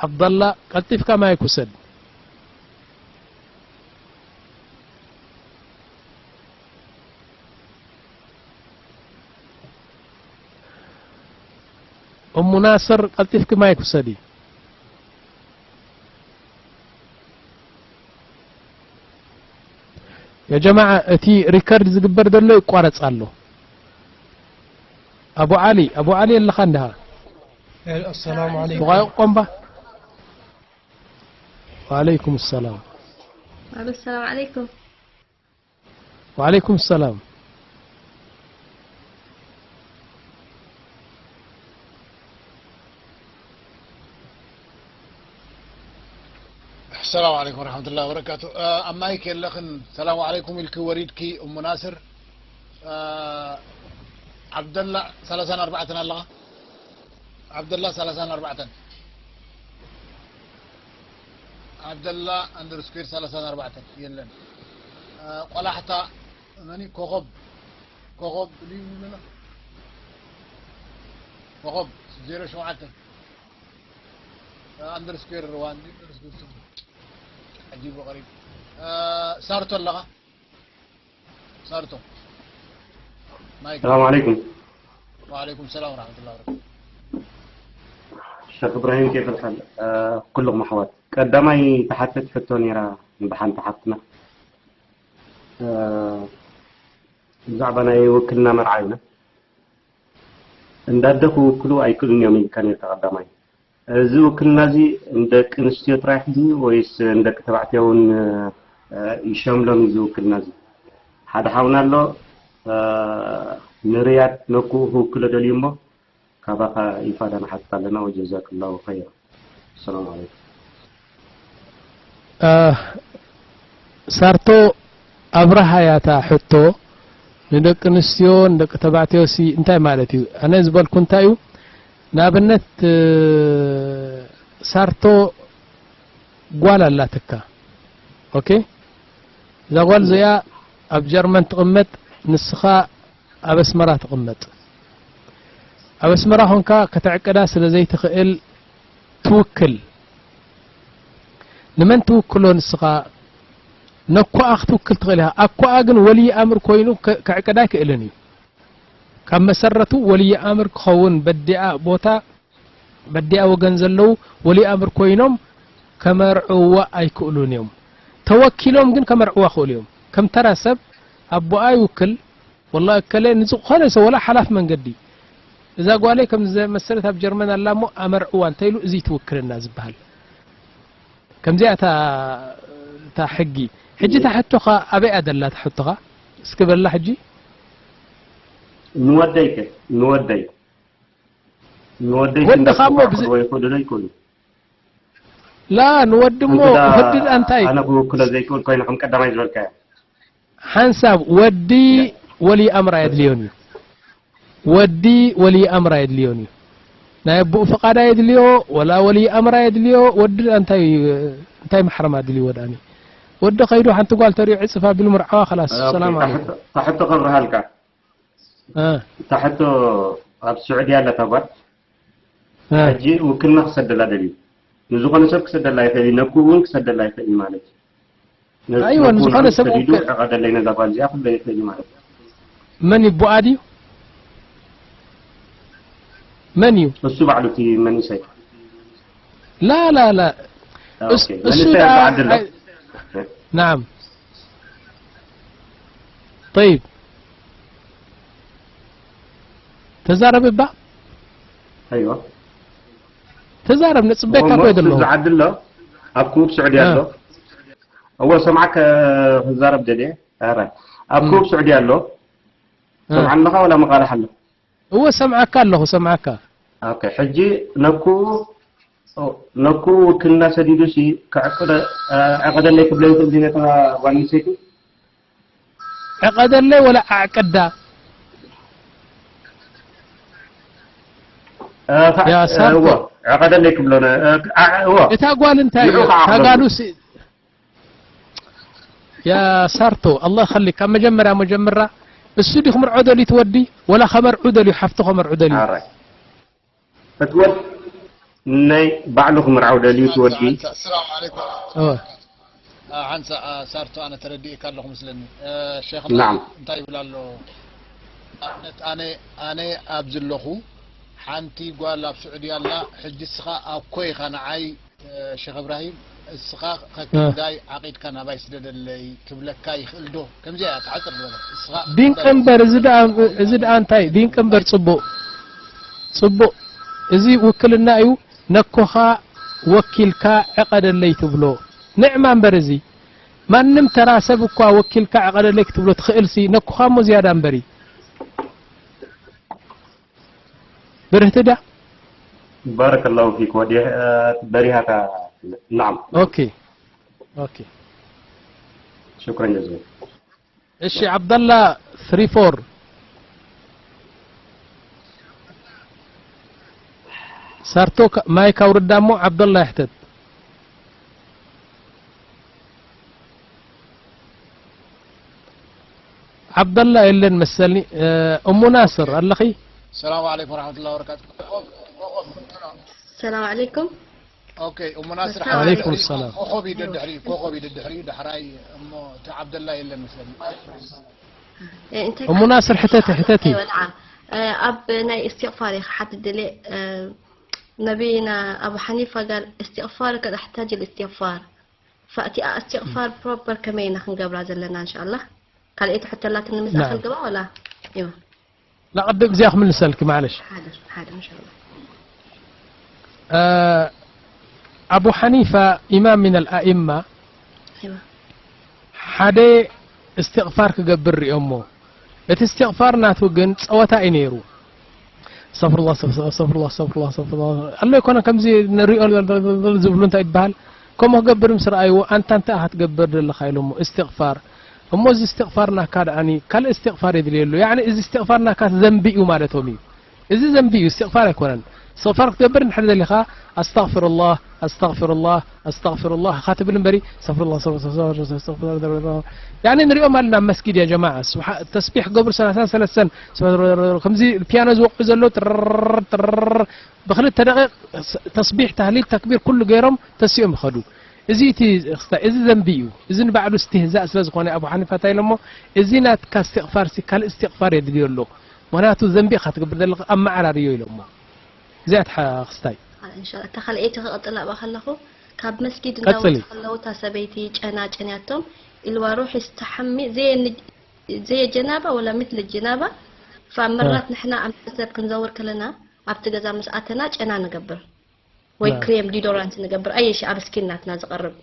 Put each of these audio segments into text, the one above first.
ዓብደላ፣ ቀልጢፍካ ማይክ ውሰድ። እሙ ናስር፣ ቀልጢፍኪ ማይክ ውሰዲ። ያ ጀማዓ፣ እቲ ሪከርድ ዝግበር ዘሎ ይቋረጽ ኣሎ። ኣቡ ዓሊ፣ ኣቡ ዓሊ ኣለኻ እንድኻ? ኣሰላሙ ዓለይኩም። ጥቓ ቆምባ። ወዓለይኩም ሰላም። ኣሎ፣ ሰላም ዓለይኩም። ወዓለይኩም ሰላም። ሰላም ዓለይኩም ወረሕመቱላሂ ወበረካቱ። እ፣ ኣብ ማይክ የለኽን። ሰላም ዓለይኩም ኢልኪ ወሪድኪ፣ እሙ ናስር። እ፣ ዓብደላ ሰላሳን ኣርባዕተን ኣለኻ? ዓብደላ ሰላሳን ኣርባዕተን። ዓብደላ ኣንደርስኩዌር ሰላሳን ኣርባዕተን የለን። እ፣ ቆላሕታ መኒ? ኮኸብ፣ ኮኸብ ልዩ ይብለና። ኮኸብ ዜሮ ሸውዓተ። ኣንደርስኩዌር ሩዋንዲ፣ ኣንደርስኩዌር ቱርኪ። ዓጂቡ ቀሪብ። እ፣ ሳርቶ ኣለኻ? ሳርቶ። ማይክ። ሰላም ዓለይኩም። ወዓለይኩም ሰላም ወራህመቱላሂ ወበረካቱ። ሸኽ እብራሂም፣ ኬፍ ኣልሓል? እ፣ ኩልኹም ኣሕዋት። ቀዳማይ ተሓተት ሕቶ ነይራ ብሓንቲ ሓፍትና። እ፣ ብዛዕባ ናይ ውክልና መርዓ እዩ። እንዳ ኣደ ክውክሉ ኣይክእሉን እዮም ኢልካ ነርካ ቀዳማይ። እዚ ውክልና እዚ ንደቂ ኣንስትዮ ጥራሕ ድዩ ወይስ ንደቂ ተባዕትዮ እውን፣ እ፣ ይሸምሎም እዚ ውክልና እዚ? ሓደ ሓውና ኣሎ፣ እ፣ ንርያድ ነኩኡ ክውክሎ ደልዩ እሞ ካባኻ ኢፋዳ ንሓትት ኣለና። ወጀዛክላሁ ኸይራ። ሰላም ዓለይኩም። እ፣ ሳርቶ ኣብርሃ እያ እታ ሕቶ። ንደቂ ኣንስትዮ ንደቂ ተባዕትዮ ሲ እንታይ ማለት እዩ? ኣነ ዝበልኩ እንታይ እዩ? ንኣብነት፣ እ፣ ሳርቶ ጓል ኣላትካ። ኦኬ? እዛ ጓል እዚኣ ኣብ ጀርመን ትቕመጥ፣ ንስኻ ኣብ ኣስመራ ትቕመጥ። ኣብ ኣስመራ ኾንካ ከተዕቅዳ ስለ ዘይትኽእል ትውክል። ንመን ትውክሎ ንስኻ? ነኮኣ ክትውክል ትኽእል ኢኻ። ኣኮኣ ግን ወልይ ኣምር ኮይኑ ከ-፣ ከዕቅዳ ኣይክእልን እዩ። ካብ መሰረቱ ወልይ ኣምር ክኸውን በዲኣ ቦታ፣ በዲኣ ወገን ዘለዉ ወልይ ኣምር ኮይኖም ከመርዕዋ ኣይክእሉን እዮም። ተወኪሎም ግን ከመርዕዋ ክእሉ እዮም። ከም ተራ ሰብ ኣቦኣ ይውክል፣ ወላ እከለ ንዝኾነ ሰብ ወላ ሓላፍ መንገዲ፣ እዛ ጓለይ ከም ዝመሰለት ኣብ ጀርመን ኣላ እሞ ኣመርዕዋ እንተኢሉ፣ እዚ ትውክልና ዝበሃል። ከምዚኣ እታ፣ እታ ሕጊ። ሕጂ እታ ሕቶኻ ኣበይ ኣደላ እታ ሕቶኻ? እስኪ በላ ሕጂ። ንወደይ ከ? ንወደይ። ንወደይ ወድኻ እሞ ብዝ- ክወክልዎ ይኽእሉ ዶ ይኽእሉ? ላ፣ ንወዲ እሞ፣ እንተ ደኣ ወዲ ደኣ እንታይ? ኣነ ክውክሎ ዘይክእል ኮይኑ ከም ቀዳማይ ዝበልካዮ። ሓንሳብ ወዲ ያ። ወልይ ኣምር ኣየድልዮን እዩ። ወዲ ወልይ ኣምር ኣየድልዮን እዩ። ናይ ኣቦኡ ፍቓድ ኣየድልዮ፣ ወላ ወልይ ኣምር ኣየድልዮ። ወዲ እንታይ፣ እንታይ ማሕረም ኣድልይዎ ደኣኒ? ወዲ ከይዱ ሓንቲ ጓል ተሪኡ ዕጽፍ ኣቢሉ ምርዓዋ፣ ኸላስ፣ ኦኬ፣ ሰላም እታ ኣለይኩም። ሕቶ፣ እታ ሕቶ ከብርሃልካ። እ። እታ ሕቶ ኣብ ስዑድያ ኣላ እታ ጓል። እ። ሕጂ ውክልና ክሰደላ ደልዩ። ንዝኾነ ሰብ ክሰደላ ይኽእል እዩ፣ ነኩ እውን ክሰደላ ይኽእል እዩ ማለት እዩ። ነ-፣ ኣይወ፣ ነኩ ንዝኾነ ንዓኡ ሰብ ሰዲዱ ውክል ዕቐደለይ ነዛ ጓል እዚኣ ክብሎ ይኽእል እዩ ማለት እዩ። መን እዩ? ቡኣ ድዩ? መን እዩ? እሱ ባዕሉ እቲ መንእሰይ። ላ፣ ላ፣ ላ። ኦኬ፣ እስ-፣ እሱ መንእሰይ ደኣ ኣብ ዓዲ ኣሎ። ኣይ-፣ ናዓም። ጠይብ። ተዛረብ እባ። ኣይዋ። ተዛረብ፣ ንጽበካ እሞ እኮ እሱ ዘለኹ። ዝዓዲ ኣሎ፣ ኣብ ክቡብ ስዑዲ እ። ኣሎ። እዎ፣ ሰምዓካ ክዛረብ ደልየ። ኧረ፣ ኣብ እ። ክቡብ ስዑዲ ኣሎ። እ። ሰምዓኒ ኣለኻ ወላ መቓልሕ ኣሎ? እዎ፣ ሰምዓካ ኣለኹ፣ ሰምዓካ። ኦኬ፣ ሕጂ ነኩ፣ ነኩ ውክልና ሰዲዱ ሲ፣ ከዕቅደ-፣ እ፣ ዕቐደለይ ክብሎ ይኽእል ድዩ ነታ ጓል ኣንስተይቲ? ዕቐደለይ ወላ ኣዕቅዳ? እ፣ ካ-፣ ያ እ፣ ሳርቶ። እዎ፣ ዕቐደለይ ክብሎ ነ-፣ እ፣ ዓ-፣ እዎ። እታ ጓል እንታይ ንዑ እያ? ከዓ ክብሎ። ታጋሉ ሲ-፣ ያ ሳርቶ፣ ኣላህ ይኸሊክ፣ ካብ መጀመርያ መጀመራ እሱ ድዩ ክምርዖ ደልዩ እቲ ወዲ? ወላ ከመርዑ ደልዩ፣ ሓፍቱ ከመርዑ ደልዩ? ኣረ። እቲ ወድ-፣ ነይ ባዕሉ ክምርዓው ደልዩ እቲ ወዲ። ሓንሳ፣ ሰላም ዓለይኩም። እወ አ፣ ሓንሳ፣ አ፣ ሳርቶ፣ ኣነ ተረዲእካ ኣለኹ ምስለኒ። እ፣ ሼኽና ናም። እንታይ ይብል ኣሎ? ኣብነት ኣነ፣ ኣነ ኣብዚ ኣለኹ፣ ሓንቲ ጓል ኣብ ስዑዲ ኣላ፣ ሕጂ እስኻ ኣኮ ኢኻ ንዓይ፣ እ፣ ሼኽ እብራሂም፣ እስኻ ከኪንዳይ ዓቂድካ ናባይ ስደደለይ ክብለካ ይኽእል ዶ? ከምዚኣ እያ ትሓጽር ዝበለት። እስኻ ዲንቀ እምበር፣ እዚ ደኣ፣ እዚ ደኣ እንታይ ዲንቀ እምበር፣ ጽቡቕ፣ ጽቡቕ፣ እዚ ውክልና እዩ። ነኮኻ ወኪልካ ዕቐደለይ ትብሎ፣ ንዕማ እምበር፣ እዚ ማንም ተራ ሰብ እኳ ወኪልካ ዕቐደለይ ክትብሎ ትኽእልሲ፣ ነኮኻ እሞ ዝያዳ እምበር እዩ። ብርህቲ ድያ? ባረከላሁ ፊክ ወዲ፣ እ፣ በሪሃካ። ናም። ኦኬ፣ ኦኬ። ሽኩረን ጀዚለን። እሺ፣ ዓብደላ ስሪ ፎር፣ ሳርቶ፣ ካ-፣ ማይክ ኣውርዳ እሞ ዓብደላ ይሕተት። ዓብደላ የለን መሰልኒ። እ፣ እሙ ናስር ኣለኺ? ሰላም ዓለይኩም ወራሕመቱላሂ ወበረካቱ። ሰላም ዓለይኩም። ኦኬ፣ እሙ ናስር ሰላም ዓለይኩም ሰላም። ኮኾብ እዩ ደድሕሪ፣ ኮኾብ እዩ ደድሕሪ፣ ዳሕራይ እሞ እቲ ዓብደላ የለን መስለኒ። እ፣ እንታይ እሙ ናስር ሕተቲ፣ ሕተቲ። ኣይወ፣ ነዓም። እ፣ ኣብ ናይ እስትቕፋር እየ ክሓትት ደልየ። እ፣ ነቢና ኣቡ ሓኒፋ ጋር እስትቕፋር ከድ ኣሕታጅ እስትቕፋር። ፈእቲኣ እስትቕፋር ፕሮፐር ከመይ ኢና ክንገብራ ዘለና እንሻላ? ካልኣይቲ ሕቶ ኣላትኒ ምስ ናም። ኣኸል ግባ ወላ? እይዋ። ላቅድም እዚኣ ክምልሰልኪ ማለሽ። ሓደ፣ ሓደ እንሻላ። እ፣ ኣቡ ሓኒፋ ኢማም ሚን ኣልኣኢማ እይዋ። ሓደ እስትቕፋር ክገብር ሪኦሞ። እቲ እስትቕፋር ናቱ ግን ጸወታ እዩ ነይሩ። ኣስተግፍሩላህ፣ ኣስተግፍሩላህ፣ ኣስተግፍሩላህ፣ ኣስተግፍሩላህ። ኣሎ ኣይኮነ ከምዚ ንሪኦ ዝብሉ እንታይ ይበሃል? ከምኡ ክገብር ምስ ረኣይዎ፣ ኣንታ እንታይ ኢኻ ትገብር ዘለኻ ኢሎሞ፣ እስትቕፋር። እሞ እዚ እስትቕፋር ናካ ደኣኒ ካልእ እስትቕፋር የድልየሉ። ያዕኒ እዚ እስትቕፋር ናካ ዘንቢ እዩ ማለቶም እዩ። እዚ ዘንቢ እዩ፣ እስትቕፋር ኣይኮነን። እስትቕፋር ክትገብር እንድሕር ደሊኻ፣ ኣስተግፍሩላህ፣ ኣስተግፍሩላህ፣ ኣስተግፍሩላህ ኢኻ ትብል እምበሪ፣ ኣስተግፍሩላህ፣ ኣስተግፍሩላህ፣ ኣስተግፍሩላህ። ያኒ ንሪኦም ኣለና ኣብ መስጊድ ያ ጀማዓ። ስብሓ-፣ ተስቢሕ ክገብሩ ሰላሳን ሰለስተን፣ ከምዚ ፒያኖ ዝወቕዑ ዘለዉ፣ ትርር፣ ትርር፣ ብኽልተ ደቂቕ ተስቢሕ፣ ታህሊል፣ ተክቢር ኩሉ ገይሮም ተሲኦም ይኸዱ። እዚ እቲ ክስታይ፣ እዚ ዘንቢ እዩ። እዚ ንባዕሉ እስትህዛእ ስለ ዝኾነ ኣቡ ሓኒፋ እንታይ ኢሎሞ፣ እዚ ናትካ እስትቕፋር ሲ ካልእ እስትቕፋር የድልዮ ኣሎ። ምኽንያቱ ዘንቢ ኢኻ ትገብር ዘለኻ፣ ኣመዓራርዮ ኢሎሞ። እዚኣ እታ ክስታይ። ኢንሻላህ። እታ ካልኣይቲ ክቕጽል ኣብኣ ከለኹ፣ ካብ መስጊድ ቀጽሊ። እንዳወጹ ከለዉ እታ ሰበይቲ ጨና ጨንያቶም ኢልዋ ሩሒ ስተሓሚ ዘየ-፣ ዘየ ጀናባ ወላ ምትል ጀናባ። ፈመራት ንሕና ኣብ መሰብ ክንዘውር ከለና ኣብቲ ገዛ ምስ ኣተና ጨና ንገብር። ወይ ናም። ክሬም ዲዶራንት ንገብር። ኣየሽ ኣብ ስኪን ናትና ዝቐርብ።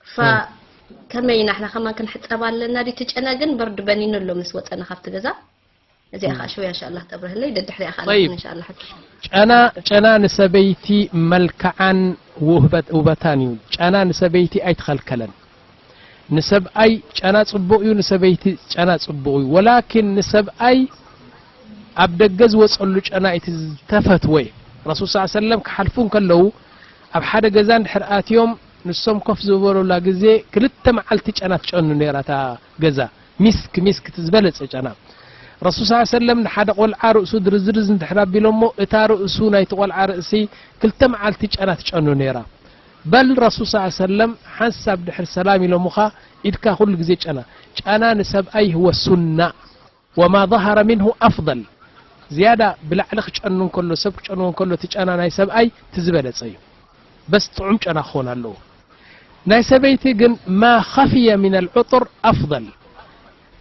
ፈ-፣ ናም። ከመይ ኢና ንሕና ከማን ክንሕጸብ ኣለና? ድቲ ጨና ግን በርድ በኒኑ ኣሎ ምስ ወጸና ካብቲ ገዛ። እዚኣ ኸዓ ሽወያ እንሻላ ተብረህለይ፣ ደድሕሪኣ ኸዓ ጠይብ። እንሻላ ሕቶ። ጨና፣ ጨና ንሰበይቲ መልክዓን ውህበት-፣ ውበታን እዩ። ጨና ንሰበይቲ ኣይትኸልከለን። ንሰብኣይ ጨና ጽቡቕ እዩ፣ ንሰበይቲ ጨና ጽቡቕ እዩ። ወላኪን ንሰብኣይ ኣብ ደገ ዝወጸሉ ጨና እቲ ዝተፈትወ። ረሱል ሰለላሁ ዐለይሂ ወሰለም ክሓልፉ እንከለዉ ኣብ ሓደ ገዛ እንድሕር ኣትዮም ንሶም ኮፍ ዝበሉላ ግዜ ክልተ መዓልቲ ጨና ትጨኑ ነይራ እታ ገዛ። ሚስክ፣ ሚስክ እቲ ዝበለጸ ጨና። ረሱል ሰለላሁ ዐለይሂ ወሰለም ንሓደ ቆልዓ ርእሱ ድርዝርዝ እንድሕር ኣቢሎሞ፣ እታ ርእሱ ናይቲ ቆልዓ ርእሲ ክልተ መዓልቲ ጨና ትጨኑ ነይራ። በል ረሱል ሰለላሁ ዐለይሂ ወሰለም ሓንሳብ ድሕር ሰላም ኢሎምኻ ኢድካ ኩሉ ግዜ ጨና። ጨና ንሰብኣይ ህወ ሱና፣ ወማ ظهر منه أفضل። ዝያዳ ብላዕሊ ክጨኑ እንከሎ፣ ሰብ ክጨንዎ እንከሎ፣ እቲ ጨና ናይ ሰብኣይ እቲ ዝበለጸ እዩ። በስ ጥዑም ጨና ክኾን ኣለዎ። ናይ ሰበይቲ ግን ማ ኸፍየ ሚን ኣልዑጡር ኣፍضል።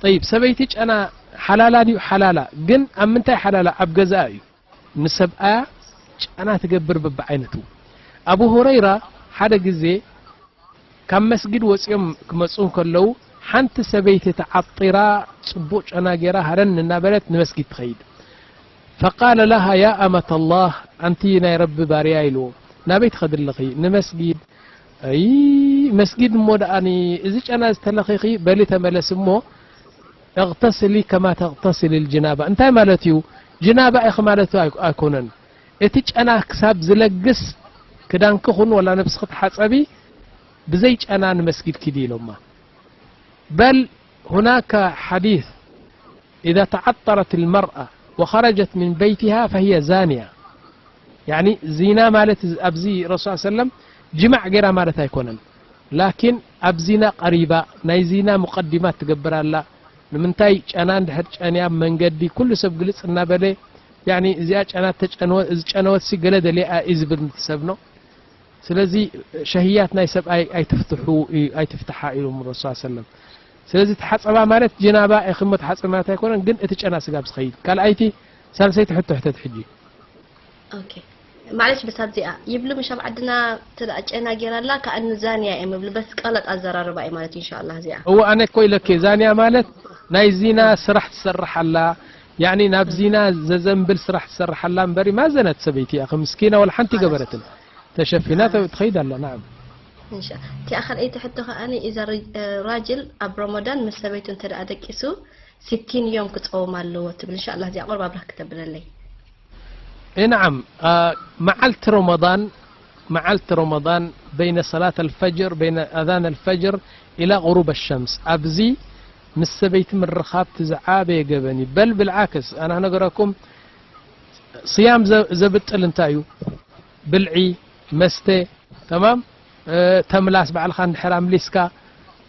ጠይብ፣ ሰበይቲ ጨና ሓላላ ድዩ? ሓላላ። ግን ኣብ ምንታይ ሓላላ? ኣብ ገዛኣ እዩ። ንሰብኣያ ጨና ትገብር በብዓይነቱ። ኣቡ ሁረይራ ሓደ ግዜ ካብ መስጊድ ወጺኦም ክመጹ እንከለዉ፣ ሓንቲ ሰበይቲ ተዓጢራ፣ ጽቡቕ ጨና ጌራ፣ ሃረን እናበለት ንመስጊድ ትኸይድ። ፈቃለ ለሃ፣ ያ ኣመተ ላህ፣ ኣንቲ ናይ ረቢ ባርያ፣ ኢልዎ። ናበይ ትኸዲ ኣለኺ? ንመስጊድ። ኣይ፣ መስጊድ እሞ ደኣኒ፣ እዚ ጨና ዝተለኺኺ፣ በሊ ተመለስ እሞ፣ እቕተስሊ ከማ ተቕተስሊ ልጅናባ። እንታይ ማለት እዩ? ጅናባ ኢኺ ማለት ኣይ-፣ ኣይኮነን። እቲ ጨና ክሳብ ዝለግስ፣ ክዳንኪ ኩን ወላ ነብስኺ ተሓጸቢ፣ ብዘይ ጨና ንመስጊድ ኪዲ ኢሎማ። በል ሁናከ ሓዲስ፣ ኢዛ ተዓጠረት ልመርኣ ወኸረጀት ምን በይትሃ ፈህየ ዛንያ። ያኒ ዚና ማለት ኣብዚ ረሱል ሰለም ጅማዕ ገይራ ማለት ኣይኮነን። ላኪን ኣብ ዚና ቀሪባ፣ ናይ ዚና ሙቀዲማት ትገብር ኣላ። ንምንታይ ጨና እንድሕር ጨንያ መንገዲ ኩሉ ሰብ ግልጽ እናበለ፣ ያኒ እዚኣ ጨና ተጨንወ-፣ ዝጨነወት ሲ ገለ ደልያ እዩ ዝብል ሰብ ነው። ስለዚ ሸህያት ናይ ሰብኣይ ኣይትፍትሑ፣ ኣይትፍትሓ ኢሎም ረሱል ሰለም። ስለዚ ተሓጸባ ማለት ጀናባ ኢኺ እሞ ተሓጸቢ ማለት ኣይኮነን፣ ግን እቲ ጨና ስጋብ ዝኸይድ። ካልኣይቲ፣ ሳልሰይቲ ሕቶ ሕተት ሕጂ። ኦኬ። ማለሽ በሳብ ዚኣ ይብሉ ምሽ ኣብ ዓድና ተዳጨና ጌራላ ከኣኑ ዛንያ እዮም ይብሉ። በስ ቀለጥ ኣዘራርባ እዩ ማለት ኢንሻኣላህ ዚኣ። እወ ኣነ እኮ ኢለኪ ዛንያ ማለት ናይ ዚና ስራሕ ትሰርሕ ኣላ፣ ያኒ ናብ ዚና ዘዘንብል ስራሕ ትሰርሕ ኣላ እምበሪ ማዘነት ሰበይቲ እያ። ምስኪና ወላ ሓንቲ ገበረትን ተሸፊና ተ-፣ ትኸይድ ኣላ። ናዓም። እንሻ እቲ ኣኸል እቲ ሕቶ ከኣኒ ኢዛ ራጅል ኣብ ረመዳን ምስ ሰበይቱ እንተ ደኣ ደቂሱ ሲቲን ዮም ክጸውም ኣለዎ ትብል። ኢንሻኣላህ እዚኣ ቁርብ ኣብራህ ክተብለለይ። إي نعم. آه، መዓልቲ ረመዳን፣ መዓልቲ ረመዳን بين صلاة الفجر، بين أذان الفجر إلى غروب الشمس ኣብዚ ምስ ሰበይቲ ምርኻብ እቲ ዝዓበየ ገበን እዩ። በል ብልዓክስ ኣና ነገረኩም صيام ዘ-፣ ዘብጥል እንታይ እዩ? ብልዒ፣ መስተ፣ ተማም፣ እ፣ ተምላስ ባዕልኻ እንድሕር ኣምሊስካ፣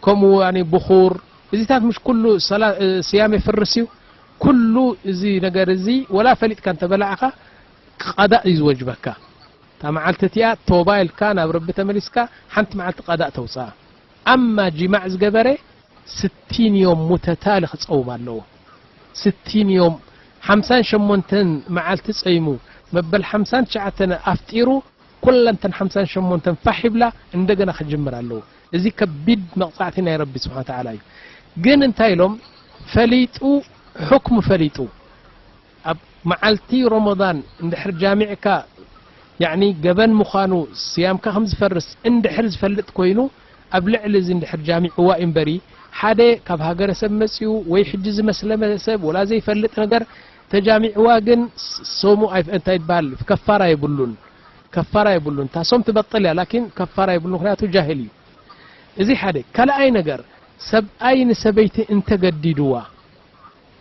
ከምኡ ያኒ ብኹር፣ እዚታት ምሽ ኩሉ ሰላ-፣ እ፣ ስያም የፍርስ እዩ። ኩሉ እዚ ነገር እዚ ወላ ፈሊጥካ እንተበላዕኻ ቀዳእ እዩ ዝወጅበካ። እታ መዓልቲ እቲኣ ቶባ ኢልካ ናብ ረቢ ተመሊስካ ሓንቲ መዓልቲ ቀዳእ ተውፅኣ። ኣማ ጂማዕ ዝገበረ ስቲን ዮም ሙተታሊ ክፀውም ኣለዎ። ስቲን ዮም ሓምሳን ሸሞንተን መዓልቲ ጸይሙ መበል ሓምሳን ትሽዓተን ኣፍጢሩ ኩለን እተን ሓምሳን ሸሞንተን ፋሕ ይብላ እንደገና ክጅምር ኣለዎ። እዚ ከቢድ መቕጻዕቲ ናይ ረቢ ስብሓነ ወተዓላ እዩ። ግን እንታይ ኢሎም ፈሊጡ፣ ሕክሙ ፈሊጡ ኣብ መዓልቲ ረመዳን እንድሕር ጃሚዕካ ያኒ ገበን ምዃኑ ስያምካ ከም ዝፈርስ እንድሕር ዝፈልጥ ኮይኑ ኣብ ልዕሊ እዚ እንድሕር ጃሚዕዋ እዩ እምበሪ ሓደ ካብ ሃገረሰብ መጺኡ ወይ ሕጂ ዝመስለመ ሰብ ወላ ዘይፈልጥ ነገር ተጃሚዕዋ ግን ሶሙ ኣይ-፣ እንታይ ይበሃል ከፋራ የብሉን። ከፋራ የብሉን። እታ ሶም ትበጥል እያ ላኪን ከፋራ የብሉን ምኽንያቱ ጃህል እዩ። እዚ ሓደ። ካልኣይ ነገር ሰብኣይ ንሰበይቲ እንተገዲድዋ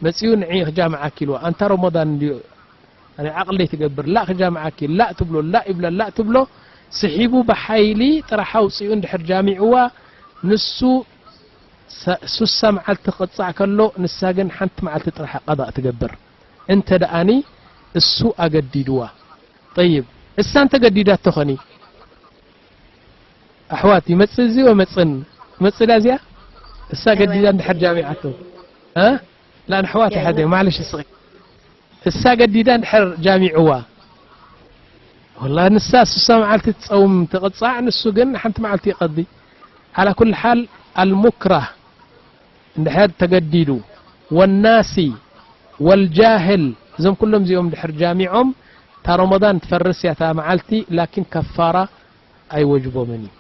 መጺኡ ንዒ ክጃምዓኪ ኢልዋ ኣንታ ረመዳን እንድዩ ኣነ ዓቕሊ ዘይትገብር ላእ ክጃምዓኪ ላእ ትብሎ ላእ ይብላ ላእ ትብሎ ስሒቡ ብሓይሊ ጥራሕ ኣውጺኡ እንድሕር ጃሚዕዋ ንሱ ሰ-፣ ሱሳ መዓልቲ ክቕጻዕ ከሎ ንሳ ግን ሓንቲ መዓልቲ ጥራሕ ቀዳእ ትገብር እንተ ደኣኒ እሱ ኣገዲድዋ። ጠይብ እሳ እንተ ገዲዳቶ ኸኒ ኣሕዋት ይመጽእ እዚ ወመጽን ትመጽእ እዚኣ እሳ ገዲዳ እንድሕር ጃሚዓቶ እ ላ ንሕዋት ሓደ ማለሽ እስኺ እሳ ገዲዳ እንድሕር ጃሚዕዋ ወላ ንሳ ስሳ መዓልቲ ትጸውም ትቕጻዕ ንሱ ግን ሓንቲ መዓልቲ ይቐዲ። ዓላ ኩል ሓል ኣልሙክራህ እንድሕር ተገዲዱ ወናሲ ወልጃህል እዞም ኩሎም እዚኦም ድሕር ጃሚዖም እታ ረመዳን ትፈርስ እያ እታ መዓልቲ ላኪን ከፋራ ኣይወጅቦምን እዩ።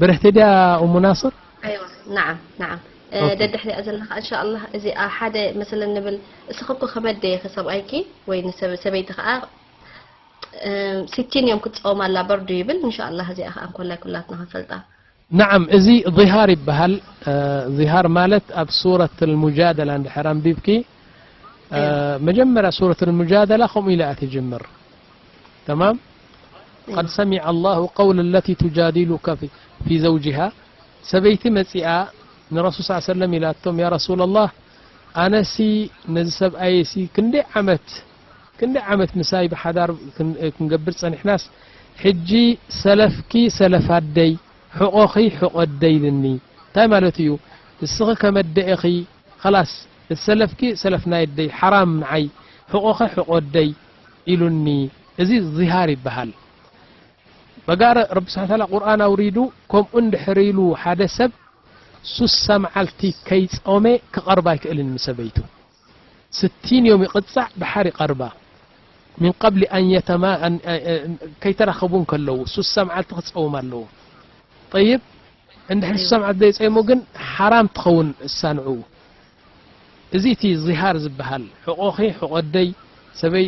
ብርህቲ ድያ እሙ ናስር? ኣይዋ ናዓም ናዓም እ፣ ኦኬ። ደድሕሪኣ ዘለኻ እንሻ ኣላህ እዚኣ ሓደ መሰለን ንብል እስኺ እኮ ከመደየኺ ሰብኣይኪ ወይ ንሰብ- ሰበይቲ ከዓ እ፣ ሲቲን እዮም ክትፀውም ኣላ በርዱ ይብል እንሻ ኣላህ እዚኣ ከዓ እንኮላይ ኩላትና ክንፈልጣ ናዓም እዚ ዚሃር ይበሃል። እ፣ ዚሃር ማለት ኣብ ሱረት ልሙጃደላ እንድሕር ኣንቢብኪ እ፣ መጀመርያ ሱረት ልሙጃደላ ከምኡ ኢላ እያ ትጅምር። ተማም قد سمع الله قول التي تجادلك في في زوجها ሰበይቲ መጺኣ ንረሱል ስ ሰለም ኢላቶም ያ ረሱላላህ ኣነሲ ነዚ ሰብኣየሲ ክንደይ ዓመት ክንደይ ዓመት ምሳይ ብሓዳር ክን- ክንገብር ጸኒሕናስ ሕጂ ሰለፍኪ ሰለፍ ኣደይ ሕቖኺ ሕቖ ኣደይ ኢልኒ እንታይ ማለት እዩ እስኺ ከመደኤኺ ኸላስ ሰለፍኪ ሰለፍ ናይ ኣደይ ሓራም ንዓይ ሕቖኺ ሕቖ ኣደይ ኢሉኒ እዚ ዚሃር ይበሃል በጋር ረቢ ስብሓን ታላ ቁርኣን ኣውሪዱ ከምኡ እንድሕር ኢሉ ሓደ ሰብ ሱሳ መዓልቲ ከይጾመ ክቐርባ ኣይክእልን ንሰበይቱ ስቲን ዮም ይቕጻዕ ድሓር ይቐርባ من قبل أن يتما أن- أن- أن- ከይተራኸቡ እንከለዉ ሱሳ መዓልቲ ክጸውም ኣለዎ طيب እንድሕር ሱሳ መዓልቲ ዘይጸይሙ ግን ሓራም ትኸውን እሳ ንዕኡ እዚ እቲ ዚሃር ዝበሃል ሕቆኺ ሕቆ ኣደይ ሰበይ